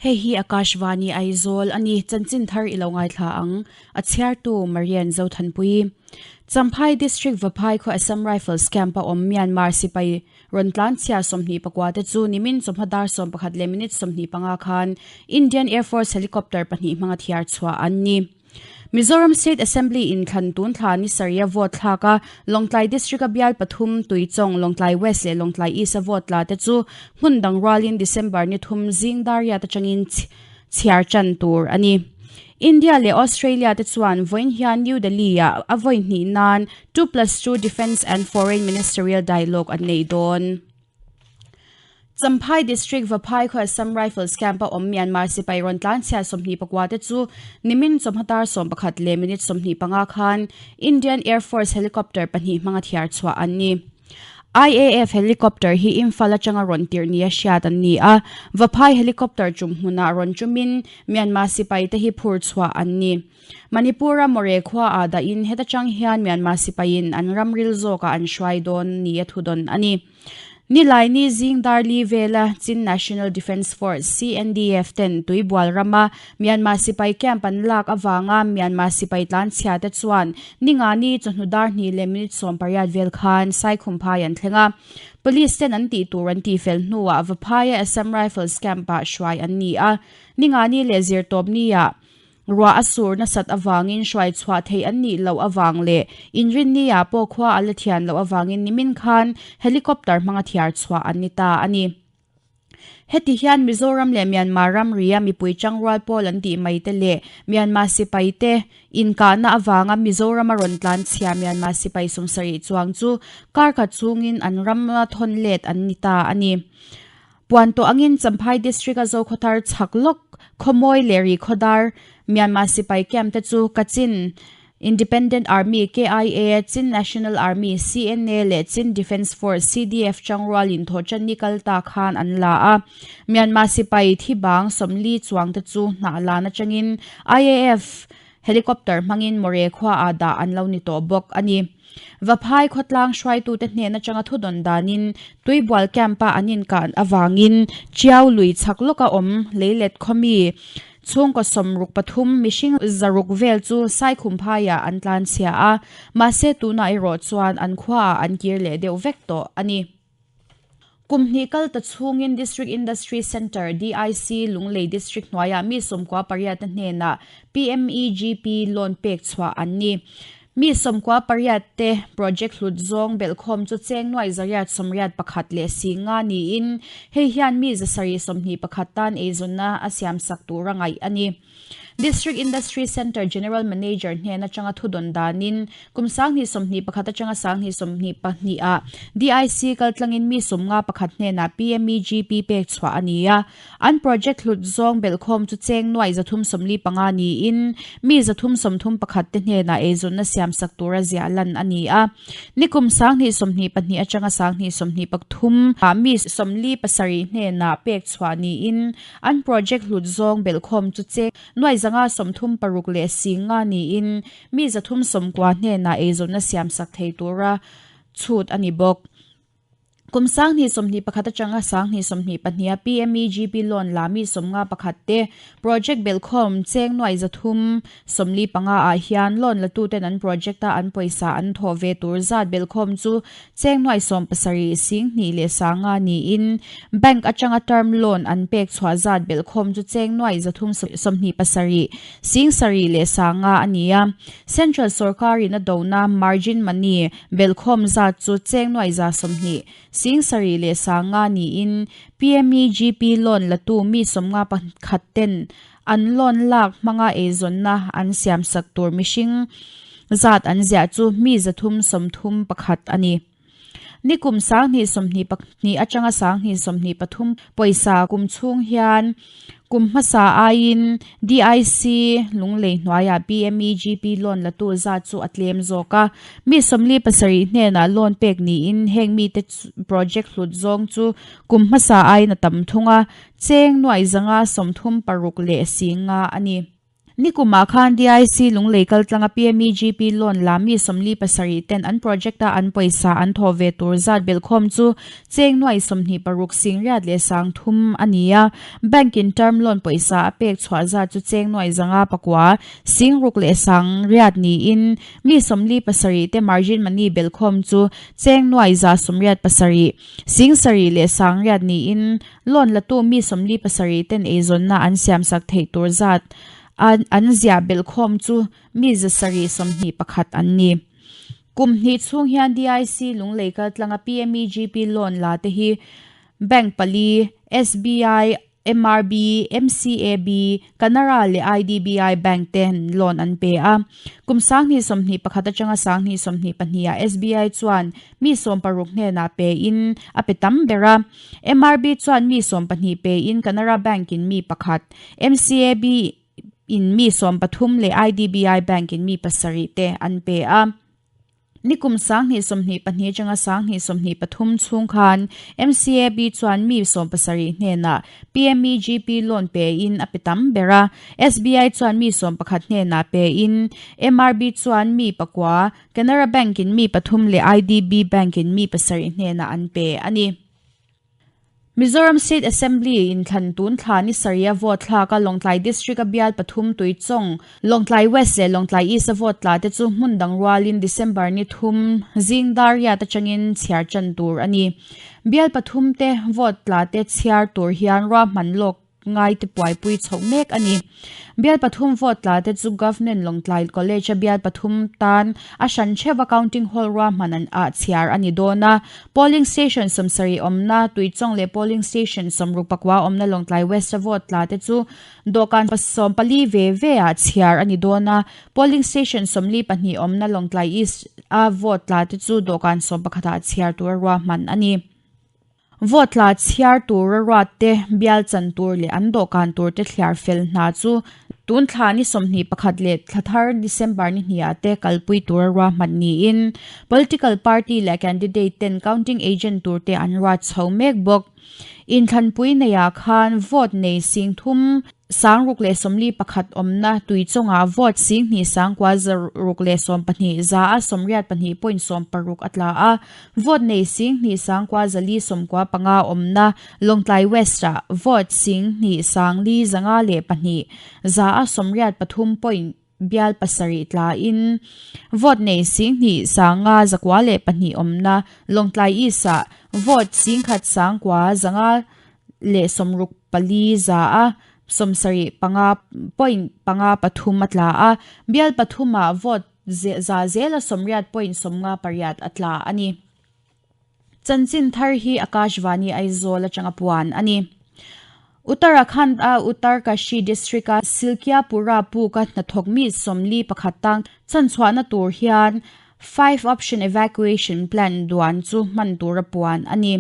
Hei hi Akashvani Aizawl a ni, chanchin thar i lo ngaithla ang, a chhiartu Marian Zothanpui. Champhai District Vaphai khaw Assam Rifles Camp a awm Myanmar sipai rawn tlanchhia 24 te chu nimin chawhma dar 11 leh minute 25 khan Indian Air Force helicopter pahnih hmanga thiar chhuah an ni. Mizoram State Assembly inthlan tun thla ni sarih a vote thlak a, Lawngtlai District-a bial pathum, Tuichawng, Lawngtlai West leh Lawngtlai East-a vote tla te chu hmun dang rualin December ni thum zing dar riat atangin chhiar tan tur a ni. India leh Australia te chuan vawiin hian New Delhi-ah a vawi hnih nan 2+2 Defence and Foreign Ministerial Dialogue an nei dawn. Champhai District Vaphai khaw Assam Rifles Camp a awm Myanmar sipai rawn tlanchhia 24 te chu nimin chawhma dar 11 leh minute 25 khan Indian Air Force helicopter pahnih hmanga thiar chhuah an ni. IAF helicopter hi Imphal atanga rawn tirh nia hriat an ni a, Vaphai helicopter tum hmunah rawn tumin Myanmar sipai te hi phur chhuah an ni. Manipur-a Moreh khua ah dahin heta tang hian Myanmar sipaiin an ramril zawkah an hruai dawn nia thudawn a ni. Nilaini zing darli vela Chin National Defence Force, CNDF, ten Tuibual rama Myanmar sipai camp an lak avanga Myanmar sipai tlanchhia te chuan ningani chawhnu dar hnih leh minute 18 vel khan Saikhumphai an thleng a. Police ten an tih tur an tihfel hnuah Vaphaia Assam Rifles camp-ah hruai an ni a. Ningani leh zirtawpni-ah Ruah a sur nasat avangin hruai chhuah theih an nih loh avang leh inrinni ah pawh khua a la thian loh avangin nimin khan helicopter hmanga thiar chhuah an ni ta a ni. Heti hian Mizoram leh Myanmar ramria mipui tangrual pawl an tih mai te leh Myanmar sipai te inkahna avanga Mizoram a rawn tlan chhia Myanmar sipai 70 chuang chu kar khat chhungin an rama thawn let an ni ta a ni. Puan tawh angin Champhai District a Zokhawthar chhak lawk Khawmawi leh Rihkhawdar Myanmar sipai camp te chu Kachin Independent Army, KIA, Chin National Army, CNA, leh Chin Defence Force, CDF, changrual in thawhchan ni kal ta khan an la a. Myanmar sipai thi bang 40 chuang te chu hnah lan atangin IAF helicopter hmangin Moreh khua ah dah an lo ni tawh bawk a ni. Vaphai khawtlang hruaitute hnen atanga thudawn danin Tuibual camp-a an inkah avangin Chiau lui chhak lawka awm leilet khawmi chhungkaw 63 mihring 600 vel chu Saikhumphaiah an tlanchhia a, mahse tunah erawh chuan an khuaah an kir leh deuh vek tawh a ni. Kum hnih kal ta chhungin District Industry Centre, DIC, Lunglei District hnuaiah mi 98 te hnenah PMEGP loan pek chhuah an ni. Mi 98 te project hlut zawng belhkhawm chu cheng nuai 181 leh 50 niin hei hian mi 721 tan eizawnna a siamsak tura ngaih a ni. District Industry Centre General Manager hnen atanga thudawn danin kum 2021 atanga 2022 ah DIC kaltlangin mi 51 hnenah PMEGP pek chhuah a ni a. An project hlut zawng belhkhawm chu cheng nuai 345 niin mi 331 te hnenah eizawnna siamsak tura ziah lan a ni a. Nikum 2022 atanga 2023 ah mi 47 hnenah pek chhuah niin An project hlut zawng belhkhawm chu cheng nuai 136 leh 50 niin mi 390 hnenah eizawnna siamsak thei tura chhut a ni bawk. Kum 2021 atanga 2022 a PMEGP loan la mi 51 te project belhkhawm cheng nuai 345 ah hian loan latuten an project a an pawisa an thawh ve tur zat belhkhawm chu Cheng nuai 70 2 leh 50 niin bank atanga term loan an pek chhuah zat belhkhawm chu cheng nuai 327 7 leh 50 a ni a. Central sorkarin a dona margin money belhkhawm zat chu cheng nuai 120 7 leh 50 niin PMEGP loan latu mi 51 ten an loan lak hmanga eizawnna an siamsak tur mihring zat an ziah chu mi 331 a ni. Nikum 2022 atanga 2023 pawisa kum chhung hian kum hmasa aiin DIC Lunglei hnuaiah PMEGP loan latu zat chu a tlem zawk a. Mi 47 hnenah loan pek niin heng mite project hlut zawng chu kum hmasa aiin a tam thung a, cheng nuai 136 leh 50 a ni. Nikumah khan DIC Lunglei kaltlanga PMEGP loan la mi 47 ten an project a an pawisa an thawh ve tur zat belhkhawm chu cheng nuai 26 singriat leh 30 a ni a. Bank in term loan pawisa a pek chhuah zat chu cheng nuai 509 singruk leh 8 niin mi 47 te margin money belhkhawm chu cheng nuai 187 sing sarih leh 8 niin loan latu mi 47 ten eizawnna an siamsak theih tur zat an zia belhkhawm chu mi 721 an ni. Kum hnih chhung hian DIC Lunglei kaltlanga PMEGP loan la te hi Bank pali, SBI, MRB, MCAB, Canara leh IDBI Bank ten loan an pe a. Kum 2021 atanga 2022 ah SBI chuan mi 16 hnenah pe in a pe tam ber a. MRB chuan mi 12 pe in Canara Bank in mi pakhat, MCAB in mi 13 leh IDBI Bank in mi 7 te an pe a. Nikum 2022 atanga 2023 chhung khan MCAB chuan mi 17 hnenah PMEGP loan pe in a pe tam ber a. SBI chuan mi 11 hnenah pe in MRB chuan mi pakua, Canara Bank in mi pathum leh IDB Bank in mi 7 hnenah an pe a ni. Mizoram State Assembly in thlan tun thla ni saria vote thla ka Lawngtlai District a bial pathum tui chong Lawngtlai West leh Lawngtlai East a vote tla te chu hmun dang rualin December ni thum zing dar riat atangin chhiar chan tur a ni. Bial pathum te vote tla te chhiar tur hian ruah hman lawk ngai te puai pui chho mek a ni. Bial pathum vote tla te chu Government Lawngtlai College a bial pathum tan a hran thewa counting hall ruah hman an a chhiar a ni dawn a. Polling station 70 awmna Tuichawng leh polling station 64 awmna Lawngtlai West a vote tla te chu dawhkan 14 ve ve a chhiar a ni dawn a. Polling station 42 awmna Lawngtlai East a vote tla te chu dawhkan 11 ah chhiar tur ruah hman a ni. Vote tla chhiar tur a ruat te bial chan tur leh an dawhkan tur te thliar fel hna chu tun thla ni 21 leh thlathar December ni hniah te kalpui tur a ruah hman niin political party leh candidate ten counting agent tur te an ruat chho mek bawk. Inthlanpui neiah khan vote nei sing thum sangruk leh 41 awmna Tuichawngah vote sing hnih sangkua zaruk leh 12 za a 82.60 a tla a. Vote nei sing hnih sangkua zali sawmkua panga awmna Lawngtlai West ah vote sing hnih sangli zanga leh pahnih za a 83 point bial pasarih tla in vote nei sing hnih sanga zakua leh pahnih awmna Lawngtlai East ah vote sing khat sangkua zanga leh 64 za a 75.53 a tla a. Bial pathum ah vote za zela 80.58 a tla a ni. Chanchin thar hi Akashvani Aizawl atanga puan a ni. Uttarakhand a Uttarkashi district a Silkyapura puk a hnathawk mi 41 tang chanchhuahna tur hian 5 option evacuation plan duan chu hman tur a puan a ni.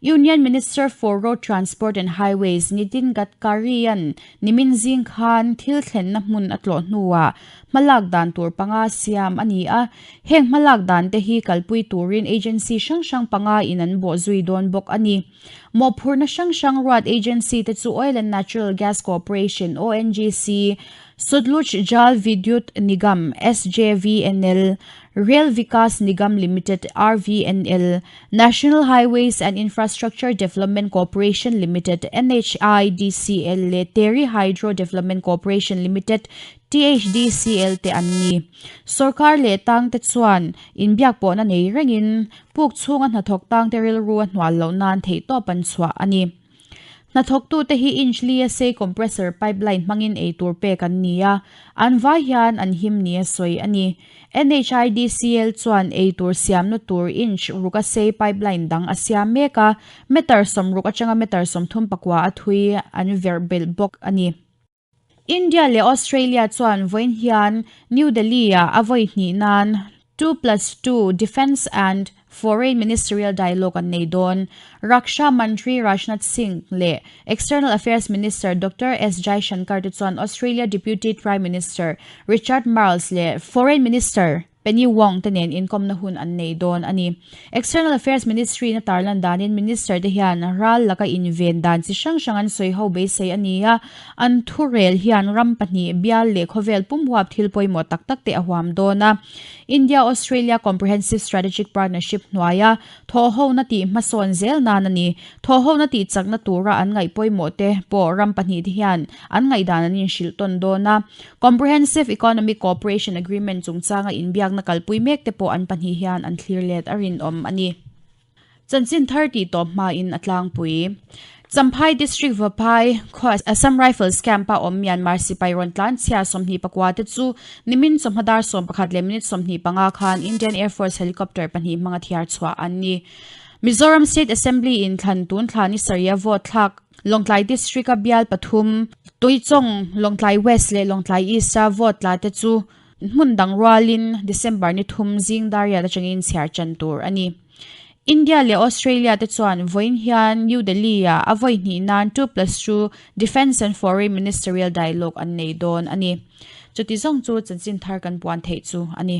Union Minister for Road Transport and Highways Nitin Gadkari an nimin zing khan thil thlenna hmun a tlawh hnuah hmalak dan tur panga siam a ni a. Heng hmalak dan te hi kalpui turin agency hrang hrang panga in an bawh zui dawn bawk a ni. Mawhphurna hrang hrang ruat agency te chu Oil and Natural Gas Corporation ONGC, Sutluj Jal Vidyut Nigam SJVNL, Rail Vikas Nigam Limited RVNL, National Highways and Infrastructure Development Corporation Limited NHIDCL leh Tehri Hydro Development Corporation Limited THDCL te an ni. Sarkar leh tang te chuan inbiak pawhna nei rengin puk chhunga hnathawk tang te rilru a hnual loh nan theih tawp an chhuah a ni. Hnathawk tu te hi inch li a sei compressor pipeline hmangin ei tur pek an ni a, an vai hian an him ni a sawi a ni. NHIDCL chuan ei tur siamna tur inch ruk a sei pipeline dang a siam mek a, meter 60 atanga meter 34 a thui an verh belh bawk a ni. India leh Australia chuan vawiin hian New Delhi ah a vawi hnih nan 2+2 Defence and Foreign Ministerial Dialogue an nei dawn. Raksha Mantri Rajnath Singh leh External Affairs Minister Dr. S. Jaishankar te chuan Australia Deputy Prime Minister Richard Marles leh Foreign Minister. Penny Wong te nen inkawmna hun an nei dawn a ni. External Affairs Ministry in a tarlan danin Minister te hian ral laka inven dan chi hrang hrang an sawi ho beisei a ni a, an thurel hian ram pahnih bial leh khawvel pum huap thil pawimawh tak tak te a huam dawn a. India-Australia Comprehensive Strategic Partnership hnuaia thawhhona tih hmasawn zel nan a ni. Thawhhona tih chakna tura an ngaih pawimawh te pawh ram pahnih te hian an ngaihdan an inhrilh tawn dawn a. Comprehensive Economic Cooperation Agreement chungchanga inbiakna kalpui mek te pawh an pahnih hian an thlir let a rinawm a ni. Chanchin thar tih tawp hmain a tlangpui. Champhai District Vaphai khua Assam Rifles Camp-a awm Myanmar sipai rawn tlanchhia 24 te chu nimin chawhma dar 11 leh minute 25 khan Indian Air Force helicopter pahnih hmanga thiar chhuah an ni. Mizoram State Assembly in thlan tun thla ni sarih a vote thlak Lawngtlai District-a bial pathum, Tuichawng, Lawngtlai West leh Lawngtlai East-a vote tla te chu hmun dang rualin December ni thum zing dar riat atangin chhiar chan tur a ni. India leh Australia te chuan vawiin hian New Delhi-ah a vawi hnih nan 2+2 Defence and Foreign Ministerial Dialogue an nei dawn a ni. Chuti zawng chu chanchin thar kan puan theih chu a ni.